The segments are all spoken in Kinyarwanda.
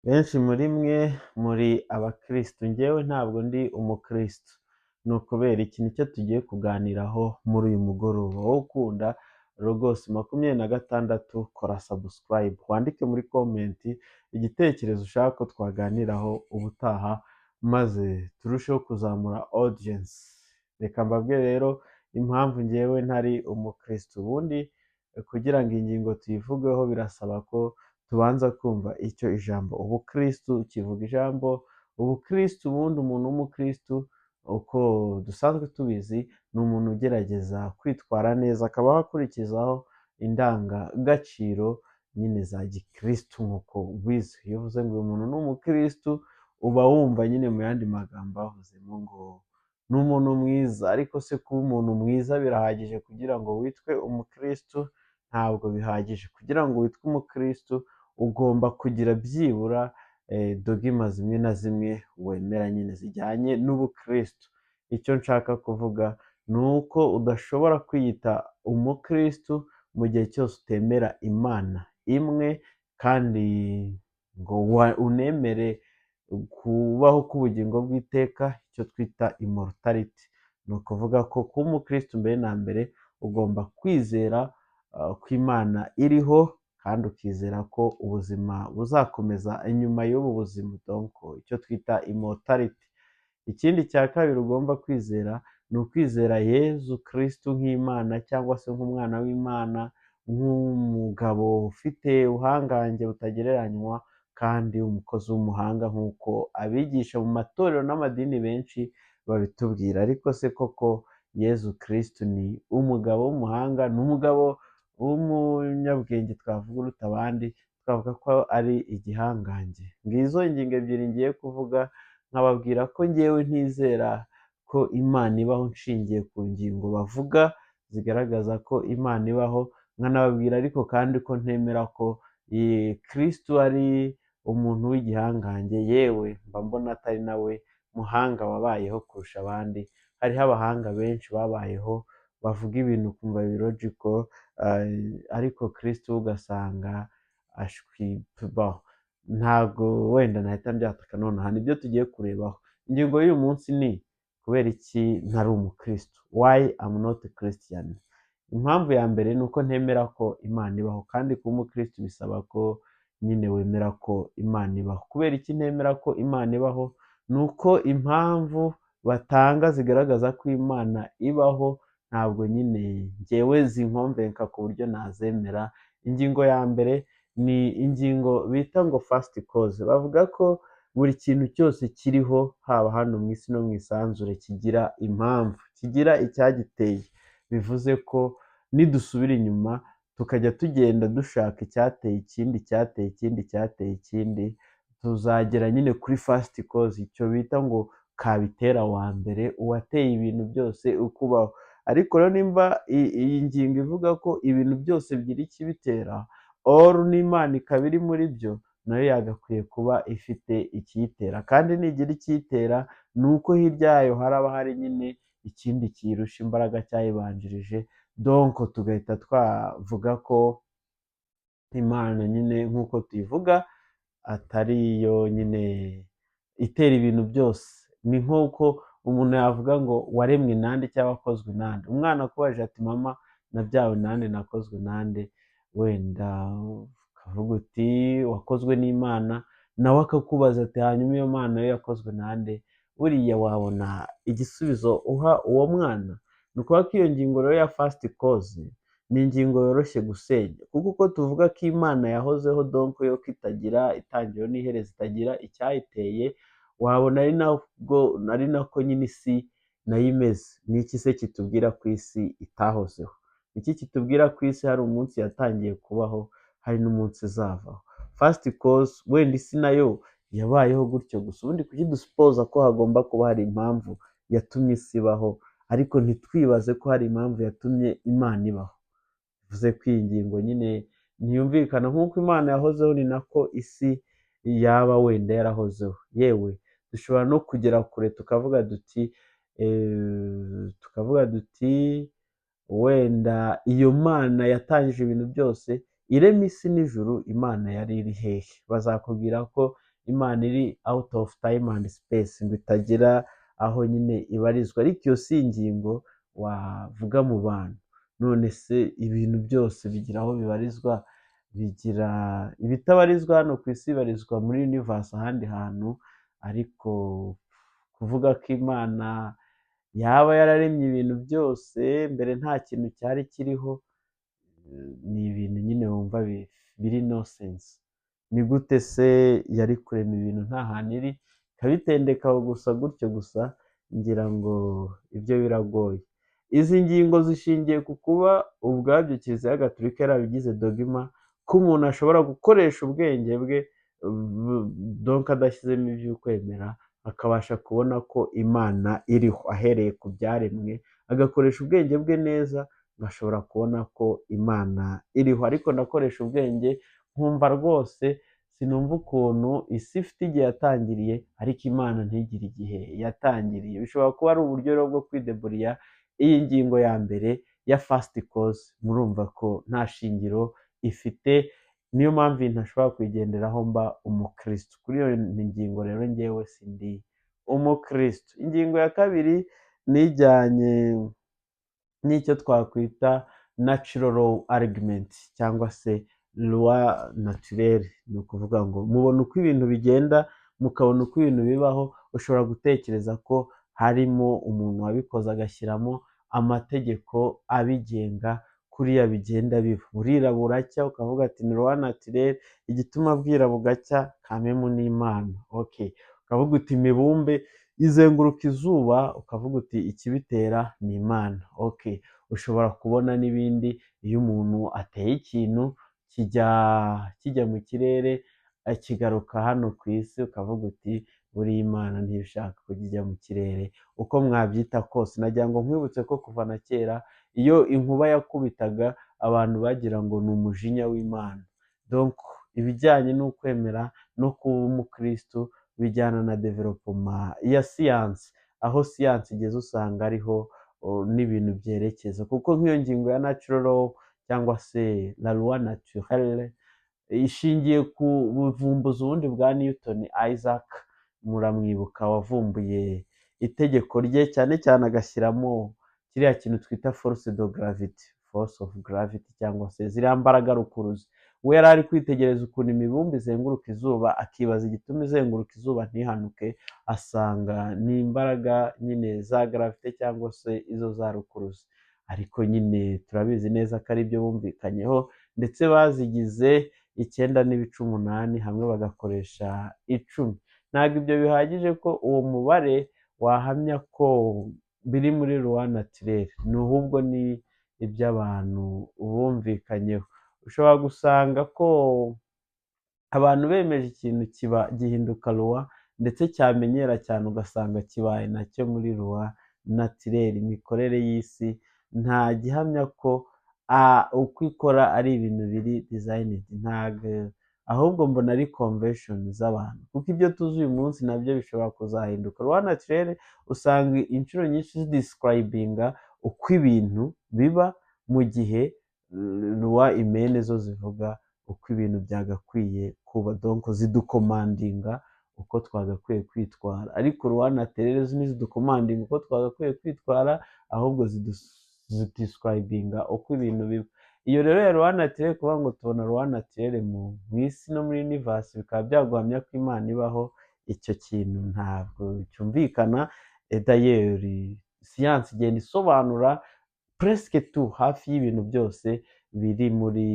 Benshi muri mwe muri abakirisitu, njyewe ntabwo ndi umukirisitu. Ni ukubera iki? Nicyo tugiye kuganiraho muri uyu mugoroba. Wowe ukunda Logos 26, kora subscribe, wandike muri comment igitekerezo ushaka ko twaganiraho ubutaha, maze turusheho kuzamura audience. Reka mbabwire rero impamvu njyewe ntari umukirisitu. Ubundi kugira ngo ingingo tuyivugeho birasaba ko tubanza kumva icyo ijambo ubukirisitu kivuga. Ijambo ubukirisitu, ubundi umuntu w'umukirisitu uko dusanzwe tubizi, ni umuntu ugerageza kwitwara neza, akabaho akurikizaho indangagaciro nyine za gikirisitu nk'uko ubizi. Iyo uvuze ngo uyu muntu ni umukirisitu, uba wumva nyine mu yandi magambo bavuzemo ngo ni umuntu mwiza. Ariko se kuba umuntu mwiza birahagije kugira ngo witwe umukirisitu? Ntabwo bihagije. Kugira ngo witwe umukirisitu ugomba kugira byibura dogma zimwe na zimwe wemera nyine zijyanye n'ubukirisitu. Icyo nshaka kuvuga ni uko udashobora kwiyita umukirisitu mu gihe cyose utemera Imana imwe, kandi ngo unemere kubaho k'ubugingo bw'iteka, icyo twita immortality. Ni ukuvuga ko kuba umukirisitu, mbere na mbere ugomba kwizera ko Imana iriho, kandi ukizera ko ubuzima buzakomeza inyuma y'ubu buzima, donc icyo twita immortality. Ikindi cya kabiri ugomba kwizera ni ukwizera Yezu Kirisitu nk'Imana cyangwa se nk'umwana w'Imana, nk'umugabo ufite ubuhangange butagereranywa kandi umukozi w'umuhanga, nk'uko abigisha mu matorero n'amadini benshi babitubwira. Ariko se koko Yezu Kirisitu ni umugabo w'umuhanga, ni umugabo w'umunyabwenge twavuga uruta abandi, twavuga ko ari igihangange? Ngizo ingingo ebyiri ngiye kuvuga, nkababwira ko ngewe ntizera ko Imana ibaho nshingiye ku ngingo bavuga zigaragaza ko Imana ibaho, nkanababwira ariko kandi ko ntemera ko Kristo ari umuntu w'igihangange. Yewe, mba mbona atari nawe muhanga wabayeho kurusha abandi. Hariho abahanga benshi babayeho bavuga ibintu ukumva biri logical, ariko Kristo we ugasanga ashwi. Bon, ntabwo wenda nahita mbyataka nonaha, nibyo tugiye kurebaho. Ingingo y'uyu munsi ni kubera iki ntari umukristo, why I'm not a Christian. Impamvu ya mbere ni uko ntemera ko Imana ibaho, kandi kuba umukristo bisaba ko nyine wemera ko Imana ibaho. Kubera iki ntemera ko Imana ibaho? Ni uko impamvu batanga zigaragaza ko Imana ibaho ntabwo nyine ngewe zinconvinca ku buryo nazemera. Ingingo ya mbere ni ingingo bita ngo first cause. Bavuga ko buri kintu cyose kiriho, haba hano mu isi no mu isanzure, kigira impamvu, kigira icyagiteye. Bivuze ko nidusubira inyuma tukajya tugenda dushaka icyateye ikindi, cyateye ikindi, cyateye ikindi, tuzagera nyine kuri first cause, icyo bita ngo kabitera wa mbere, uwateye ibintu byose ukubaho. Ariko rero nimba iyi ngingo ivuga ko ibintu byose bigira ikibitera, or n'Imana ikaba iri muri byo, nayo yagakwiye kuba ifite ikiyitera. Kandi nigira ikiyitera, ni uko hirya yayo haraba hari nyine ikindi kiyirusha imbaraga cyayibanjirije. Donc tugahita twavuga ko Imana nyine nk'uko tuyivuga atari yo nyine itera ibintu byose. Ni nk'uko umuntu yavuga ngo waremwe nande cyangwa wakozwe nande. Umwana akubajije ati: "Mama, nabyawe nande? Nakozwe nande?" Wenda ukavuga uti: "Wakozwe n'Imana." Nawe akakubaza ati: "Hanyuma iyo Mana yo yakozwe nande?" Buriya wabona igisubizo uha uwo mwana? Ni ukuvuga ko iyo ngingo rero ya first cause ni ingingo yoroshye gusenya, kuko uko tuvuga ko Imana yahozeho, donc yo ko itagira itangiriro n'iherezo, itagira icyayiteye, wabona ari nabwo ari nako nyine isi nayo imeze. Ni iki se kitubwira ko isi itahozeho? Iki kitubwira ko isi hari umunsi yatangiye kubaho, hari n'umunsi izavaho? First cause, wenda isi nayo yabayeho gutyo gusa. Ubundi kuki dusupposa ko hagomba kuba hari impamvu yatumye isi ibaho, ariko ntitwibaze ko hari impamvu yatumye Imana ibaho? Bivuze ko iyi ngingo nyine ntiyumvikana. Nk'uko Imana yahozeho, ni nako isi yaba wenda yarahozeho. Yewe, dushobora no kugera kure tukavuga duti wenda iyo Mana yatangije ibintu byose, irema isi n'ijuru, Imana yari iri hehe? Bazakubwira ko Imana iri out of time and space, ngo itagira aho nyine ibarizwa. Ariko iyo si ingingo wavuga mu bantu. None se ibintu byose bigira aho bibarizwa? Bigira ibitabarizwa hano ku isi, bibarizwa muri universe ahandi hantu. Ariko kuvuga ko Imana yaba yararemye ibintu byose mbere nta kintu cyari kiriho, ni ibintu nyine wumva biri nonsense. Ni gute se yari kurema ibintu nta hantu iri, ikabitendeka aho gusa gutyo gusa? Ngira ngo ibyo biragoye. Izi ngingo zishingiye ku kuba ubwabyo Kiliziya Gatolika yarabigize dogma ko umuntu ashobora gukoresha ubwenge bwe, donc adashyizemo iby'ukwemera, akabasha kubona ko Imana iriho ahereye ku byaremwe, agakoresha ubwenge bwe neza, ngashobora kubona ko Imana iriho. Ariko ndakoresha ubwenge nkumva rwose sinumva ukuntu isi ifite igihe yatangiriye, ariko Imana ntigire igihe yatangiriye. Bishobora kuba ari uburyo rero bwo kwideburiya. Iyi ngingo ya mbere ya first cause, murumva ko nta shingiro ifite. Niyo mpamvu iyi ntashobora kuyigenderaho mba umukristo. Kuri iyo ngingo rero ngewe sindi umukristo. Ingingo ya kabiri nijyanye n'icyo twakwita natural law argument cyangwa se loi naturelle. Ni ukuvuga ngo mubona uko ibintu bigenda, mukabona uko ibintu bibaho, ushobora gutekereza ko harimo umuntu wabikoze, agashyiramo amategeko abigenga kuriya bigenda biba. Burira buracya, ukavuga ati ni loi naturelle. Igituma bwira bugacya kamemu n'Imana. Okay, ukavuga uti imibumbe izenguruka izuba, ukavuga uti ikibitera ni Imana. Okay, ushobora kubona n'ibindi. Iyo umuntu ateye ikintu kijya mu kirere, kigaruka hano ku isi, ukavuga uti buriya Imana ntibishaka ko kijya mu kirere. Uko mwabyita kose, nagira ngo nkwibutse ko kuva na kera iyo inkuba yakubitaga abantu bagira ngo ni umujinya w'Imana. Donc ibijyanye n'ukwemera no kuba umukristo bijyana na développement ya siyansi. Aho siyansi igeze usanga ariho n'ibintu byerekeza, kuko nk'iyo ngingo ya natural law cyangwa se la loi naturelle ishingiye ku buvumbuzi ubundi bwa Newton Isaac. Muramwibuka, wavumbuye itegeko rye cyane cyane agashyiramo kiriya kintu twita force de gravity, force of gravity, cyangwa se ziriya mbaraga rukuruzi. We yari ari kwitegereza ukuntu imibumbe izenguruka izuba, akibaza igituma izenguruka izuba ntihanuke, asanga ni imbaraga nyine za gravité cyangwa se izo za rukuruzi. Ariko nyine turabizi neza ko ari byo bumvikanyeho, ndetse bazigize 9.8, hamwe bagakoresha 10. Ntabwo ibyo bihagije ko uwo mubare wahamya ko biri muri loi naturelle, ni ahubwo ni iby'abantu bumvikanyeho. Ushobora gusanga ko abantu bemeje ikintu kiba gihinduka loi, ndetse cyamenyera cyane ugasanga kibaye nacyo muri loi naturelle. Imikorere y'isi nta gihamya ko uko ikora ari ibintu biri designed, ntabwo, ahubwo mbona ari convention z'abantu, kuko ibyo tuzi uyu munsi nabyo bishobora kuzahinduka. Loi naturelle usanga inshuro nyinshi zidescribinga uko ibintu biba, mu gihe loi humaine zo zivuga uko ibintu byagakwiye kuba, donc ziducommandinga uko twagakwiye kwitwara. Ariko loi naturelle zo ntiziducommandinga uko twagakwiye kwitwara, ahubwo zidescribinga uko ibintu biba. Iyo rero ya loi naturelle, kuvuga ngo tubona loi naturelle mu isi no muri universe bikaba byaguhamya ko Imana ibaho, icyo kintu ntabwo cyumvikana. D'ailleurs siyansi igenda isobanura presque tout, hafi y'ibintu byose biri muri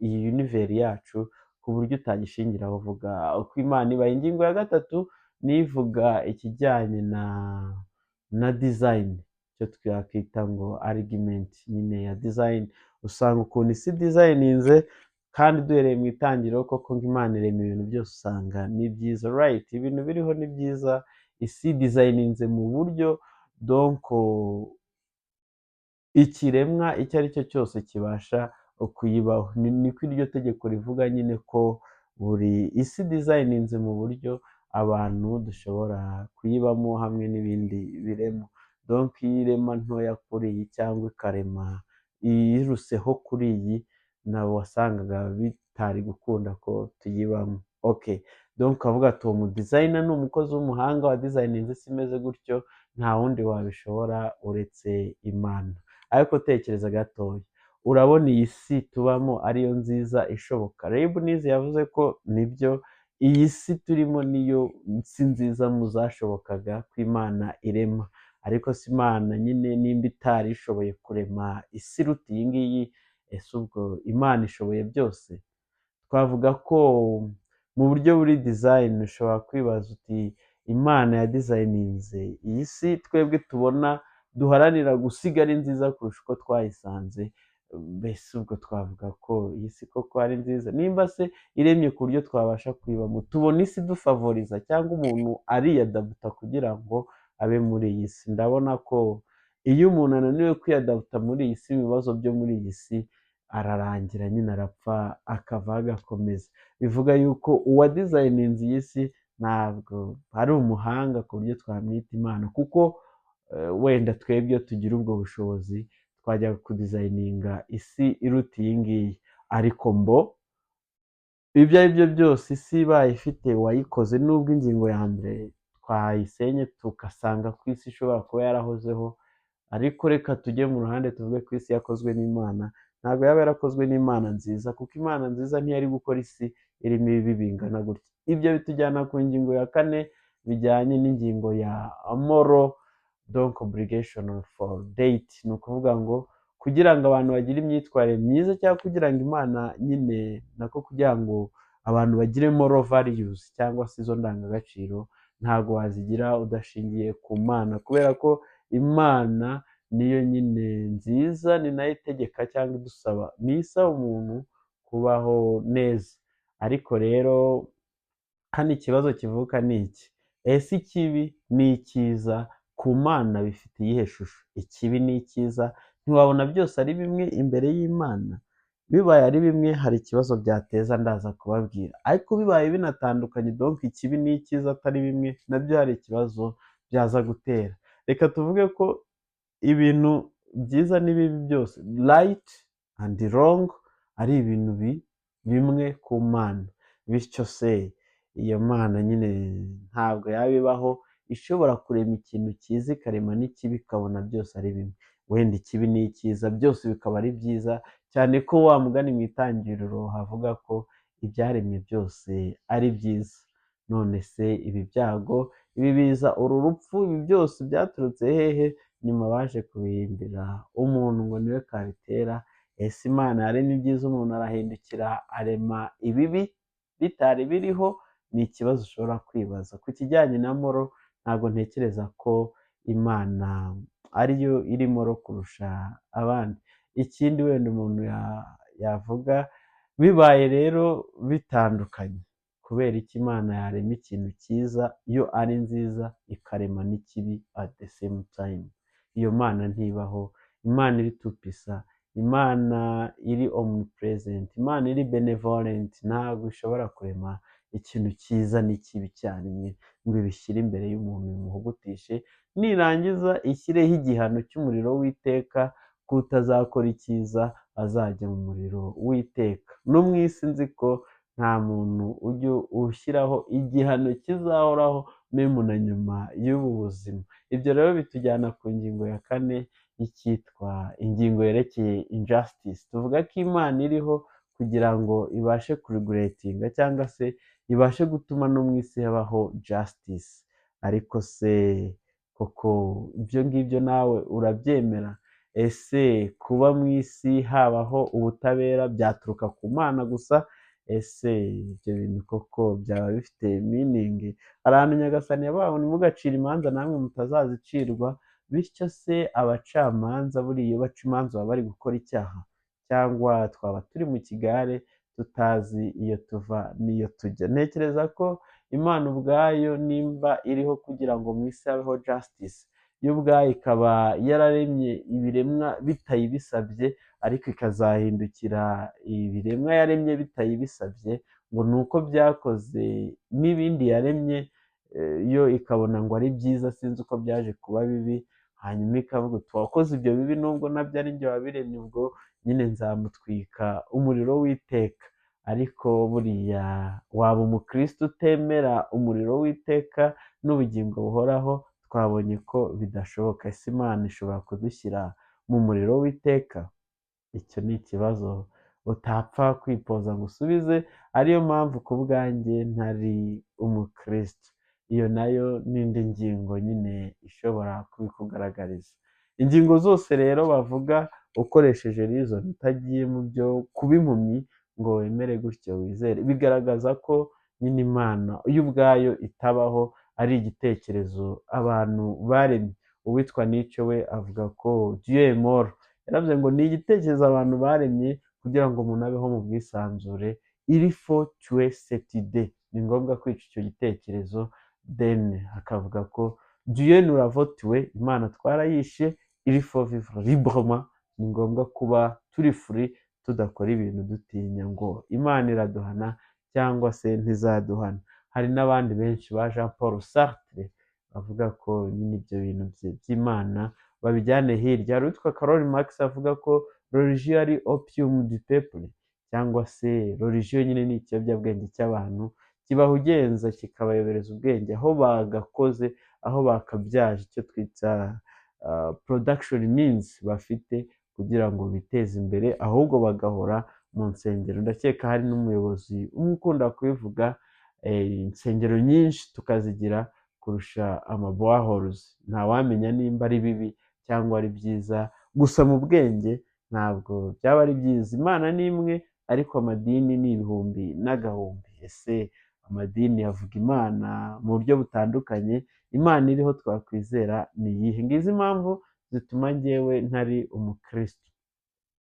iyi univers yacu, ku buryo utagishingiraho uvuga uko Imana ibaye. Ingingo ya gatatu nivuga ikijyanye na design, icyo twakwita ngo argument nyine ya design. Usanga ukuntu isi designinze, kandi duhereye mu itangiriro koko ngo Imana irema ibintu byose, usanga ni byiza, right? Ibintu biriho ni byiza. Isi designinze mu buryo donc ikiremwa icyo ari cyo cyose kibasha kuyibaho. Niko iryo tegeko rivuga nyine, ko buri isi designinze mu buryo abantu dushobora kuyibamo hamwe n'ibindi biremwa. Donc iyo irema ntoya kuri iyi cyangwa ikarema iyiruseho kuri iyi, nabo wasangaga bitari gukunda ko tuyibamo. Okay, Donc ukavuga ati uwo mudesigner ni umukozi w'umuhanga wa designinze isi imeze gutyo, nta wundi wabishobora uretse Imana. Ariko tekereza gatoya, urabona iyi si tubamo ariyo nziza ishoboka? Leibniz yavuze ko nibyo, iyi si turimo niyo si nziza mu zashobokaga ko Imana irema. Ariko si Imana nyine nimba itari ishoboye kurema isi iruta iyi ngiyi, ese ubwo Imana ishoboye byose? Twavuga ko mu buryo buri design, ushobora kwibaza uti Imana yadesigninze iyi si twebwe tubona duharanira gusiga ari nziza kurusha uko twayisanze. Mbese ubwo twavuga ko iyi si koko ari nziza? Nimba se iremye ku buryo twabasha kuyibamo, tubona isi dufavoriza cyangwa umuntu ariyadapta kugira ngo abe muri iyi si? Ndabona ko iyo umuntu ananiwe kwiyadapta muri iyi si, ibibazo byo muri iyi si, ararangira nyine, arapfa, akava agakomeza. Bivuga yuko uwadesigninze iyi si ntabwo ari umuhanga ku buryo twamwita Imana, kuko wenda twebwe tugira ubwo bushobozi twajya kudesigninga isi iruta iyi ngiyi. Ariko mbo ibyo ari byo byose, isi ibaye ifite uwayikoze, nubwo ingingo ya mbere twayisenye tugasanga ko isi ishobora kuba yarahozeho, ariko reka tujye mu ruhande tuvuge ko isi yakozwe n'Imana, ntabwo yaba yarakozwe n'Imana nziza, kuko Imana nziza ntiyari gukora isi irimo ibibi bingana gutya. Ibyo bitujyana ku ngingo ya kane bijyanye n'ingingo ya moral, donc obligation for deity. Ni ukuvuga ngo kugira ngo abantu bagire imyitwarire myiza, cyangwa kugira ngo Imana nyine, nako kugira ngo abantu bagire moral values cyangwa se izo ndangagaciro, ntabwo wazigira udashingiye ku Mana, kubera ko Imana niyo nyine nziza, ni nayo itegeka cyangwa idusaba, niyo isaba umuntu kubaho neza. Ariko rero hano ikibazo kivuka ni iki: ese ikibi n'icyiza ku Mana bifite iyihe shusho? Ikibi n'icyiza ntiwabona byose ari bimwe imbere y'Imana? Bibaye ari bimwe, hari ikibazo byateza, ndaza kubabwira. Ariko bibaye binatandukanye, donc ikibi n'icyiza atari bimwe, nabyo hari ikibazo byaza gutera. Reka tuvuge ko ibintu byiza n'ibibi byose, right and wrong, ari ibintu bimwe ku Mana. Bityo se iyo Mana nyine ntabwo yaba ibaho ishobora kurema ikintu cyiza ikarema n'ikibi, ikabona byose ari bimwe, wenda ikibi n'icyiza byose bikaba ari byiza, cyane ko wa mugani mu Itangiriro havuga ko ibyaremwe byose ari byiza? None se ibi byago, ibi biza, uru rupfu, ibi byose byaturutse hehe? Nyuma baje kubihimbira umuntu ngo niwe kabitera. Ese Imana yaremye ibyiza, umuntu arahindukira arema ibibi bitari biriho? Ni ikibazo ushobora kwibaza. Ku kijyanye na moral, ntabwo ntekereza ko Imana ariyo iri moral kurusha abandi. Ikindi wenda umuntu yavuga, bibaye rero bitandukanye, kubera iki Imana yarema ikintu cyiza, yo ari nziza, ikarema n'ikibi at the same time? Iyo Mana ntibaho. Imana iri tout-puissant, Imana iri omnipresent, Imana iri benevolent, ntabwo ishobora kurema ikintu cyiza n'ikibi icyarimwe ngo ibishyire imbere y'umuntu, bimuhugutishe, nirangiza ishyireho igihano cy'umuriro w'iteka, ko utazakora icyiza azajya mu muriro w'iteka. No mu isi nzi ko nta muntu ujya ushyiraho igihano kizahoraho même na nyuma y'ubu buzima. Ibyo rero bitujyana ku ngingo ya kane y'icyitwa ingingo yerekeye injustice. Tuvuga ko Imana iriho kugira ngo ibashe kuregulatinga cyangwa se ibashe gutuma no mu isi habaho justice. Ariko se koko ibyo ngibyo nawe urabyemera? Ese kuba mu isi habaho ubutabera byaturuka ku Mana gusa? Ese ibyo bintu koko byaba bifite meaning? Hari ahantu Nyagasani yabaye ngo ntimugacire imanza namwe mutazazicirwa. Bityo se abacamanza buriya iyo baca imanza baba bari gukora icyaha, cyangwa twaba turi mu kigare tutazi iyo tuva n'iyo tujya? Ntekereza ko Imana ubwayo nimba iriho kugira ngo mu isi habeho justice, yo ubwayo ikaba yararemye ibiremwa bitayibisabye, ariko ikazahindukira ibiremwa yaremye bitayibisabye ngo ni uko byakoze n'ibindi yaremye, yo ikabona ngo ari byiza, sinzi uko byaje kuba bibi, hanyuma ikavuga uti uwakoze ibyo bibi, nubwo nabyo ari njye wabiremye, ubwo nyine nzamutwika umuriro w'iteka. Ariko buriya waba umukristo utemera umuriro w'iteka n'ubugingo buhoraho? Twabonye ko bidashoboka. Ese Imana ishobora kudushyira mu muriro w'iteka? Icyo ni ikibazo utapfa kwipoza ngo usubize. Ariyo mpamvu ku bwanjye ntari umukristo. Iyo nayo n'indi ngingo nyine ishobora kubikugaragariza. Ingingo zose rero bavuga, ukoresheje reason, utagiye mu byo kuba impumyi ngo wemere gutyo wizere, bigaragaza ko nyine Imana yo ubwayo itabaho, ari igitekerezo abantu baremye. Uwitwa Nietzsche we avuga ko Dieu est mort. Yaravuze ngo ni igitekerezo abantu baremye kugira ngo umuntu abeho mu bwisanzure. Il faut tuer cette idée, ni ngombwa kwica icyo gitekerezo. Then akavuga ko Dieu nous l'avons tué, Imana twarayishe. Il faut vivre librement, ni ngombwa kuba turi free, tudakora ibintu dutinya ngo Imana iraduhana cyangwa se ntizaduhana. Hari n'abandi benshi ba Jean Paul Sartre bavuga ko nyine ibyo bintu by'Imana babijyane hirya. Hari uwitwa Karol Marx avuga ko religion ari opium du peuple, cyangwa se religion nyine ni ikiyobyabwenge cy'abantu, kibahugenza, kikabayobereza ubwenge aho bagakoze, aho bakabyaje icyo twita production means bafite kugira ngo biteze imbere, ahubwo bagahora mu nsengero. Ndakeka hari n'umuyobozi umwe ukunda kubivuga, insengero nyinshi tukazigira kurusha amaboreholes. Ntawamenya nimba ari bibi cyangwa ari byiza, gusa mu bwenge ntabwo byaba ari byiza. Imana ni imwe, ariko amadini ni ibihumbi n'agahumbi. Ese amadini avuga Imana mu buryo butandukanye? Imana iriho twakwizera ni iyihe? Ngizi impamvu zituma njyewe ntari umukristo.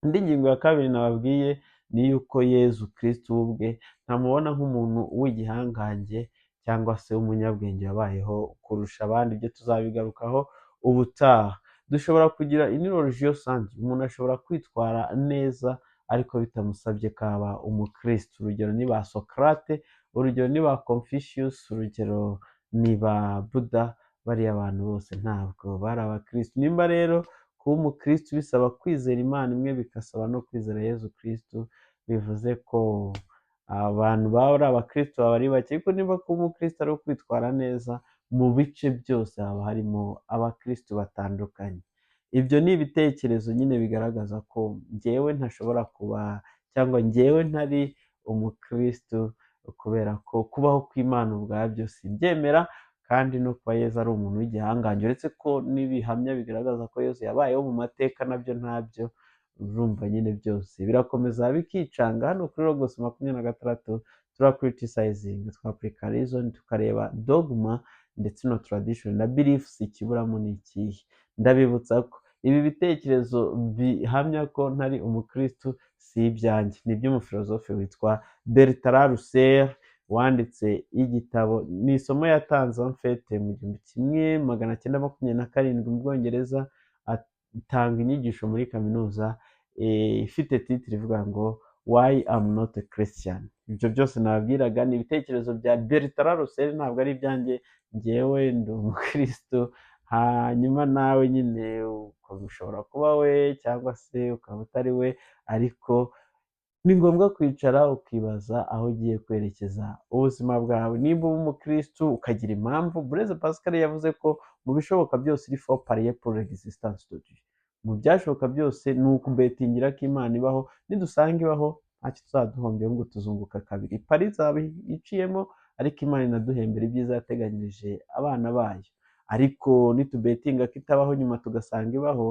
Indi ngingo ya kabiri nababwiye ni iy'uko Yezu Kristo ubwe ntamubona nk'umuntu w'igihangange cyangwa se w'umunyabwenge wabayeho kurusha abandi. Ibyo tuzabigarukaho ubutaha. Dushobora kugira une religion sainte, umuntu ashobora kwitwara neza ariko bitamusabye kaba umukristo. Urugero ni ba Socrate, urugero ni ba Confucius, urugero ni ba Buddha. Bariya bantu bose ntabwo bari abakristo. Nimba rero kuba umukristo bisaba kwizera Imana imwe, bigasaba no kwizera Yezu Kristo, bivuze ko abantu baba ari abakristo baba ari bake. Ariko niba kuba umukristo ari ukwitwara neza, mu bice byose haba harimo abakristo batandukanye. Ibyo ni ibitekerezo nyine bigaragaza ko njyewe ntashobora kuba, cyangwa njyewe ntari umukristo, kubera ko kubaho kw'Imana ubwabyo simbyemera, kandi no kuba Yezu ari umuntu w'igihangange, uretse ko n'ibihamya bigaragaza ko Yezu yabayeho mu mateka nabyo ntabyo. Urumva nyine byose birakomeza bikicanga. Hano kuri Logos 26 turacriticising, twapurika reason, tukareba dogma ndetse no tradition na beliefs, ikiburamo ni ikihe? Ndabibutsa ko ibi bitekerezo bihamya ko ntari umukristo si ibyanjye, ni iby'umufilozofe witwa Bertrand Russell, wanditse igitabo. Ni isomo yatanze en fait mu 1927 mu Bwongereza, atanga inyigisho muri kaminuza ifite titre ivuga ngo "Why I'm not a Christian". Ibyo byose nababwiraga ni ibitekerezo bya Bertrand Russell, ntabwo ari ibyanjye. Njyewe ndi umukristo. Hanyuma nawe nyine ushobora kuba we cyangwa se ukaba utari we, ariko ni ngombwa kwicara ukibaza aho ugiye kwerekeza ubuzima bwawe. Nimba uba umukristo ukagira impamvu, Blaise Pascal yavuze ko mu bishoboka byose il faut parier pour l'existence de Dieu. Mu byashoboka byose ni ukubetingira ko Imana ibaho. Nidusanga ibaho, ntacyo tuzaduhombye, ahubwo tuzunguka kabiri. Pari izaba iciyemo, ariko Imana inaduhembera ibyiza yateganyirije abana bayo. Ariko nitubetinga ko itabaho, nyuma tugasanga ibaho,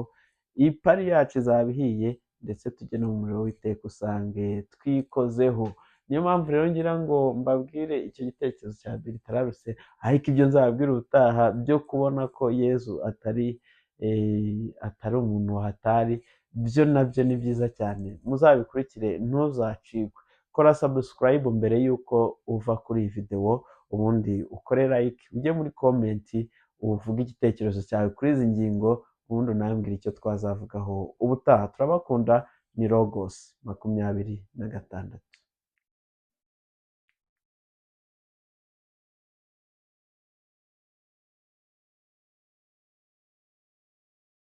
iyi pari yacu izaba ihiye, ndetse tujye no mu muriro w'iteka usange twikozeho. Niyo mpamvu rero ngira ngo mbabwire icyo gitekerezo cya Bertrand Russell. Ariko ibyo nzababwira ubutaha byo kubona ko Yezu atari umuntu wahatari, byo nabyo ni byiza cyane, muzabikurikire, ntuzacikwe. Kora subscribe mbere y'uko uva kuri iyi videwo, ubundi ukore like, ujye muri comment uvuge igitekerezo cyawe kuri izi ngingo, ubundi unambwire icyo twazavugaho ubutaha. Turabakunda, ni Logos 26.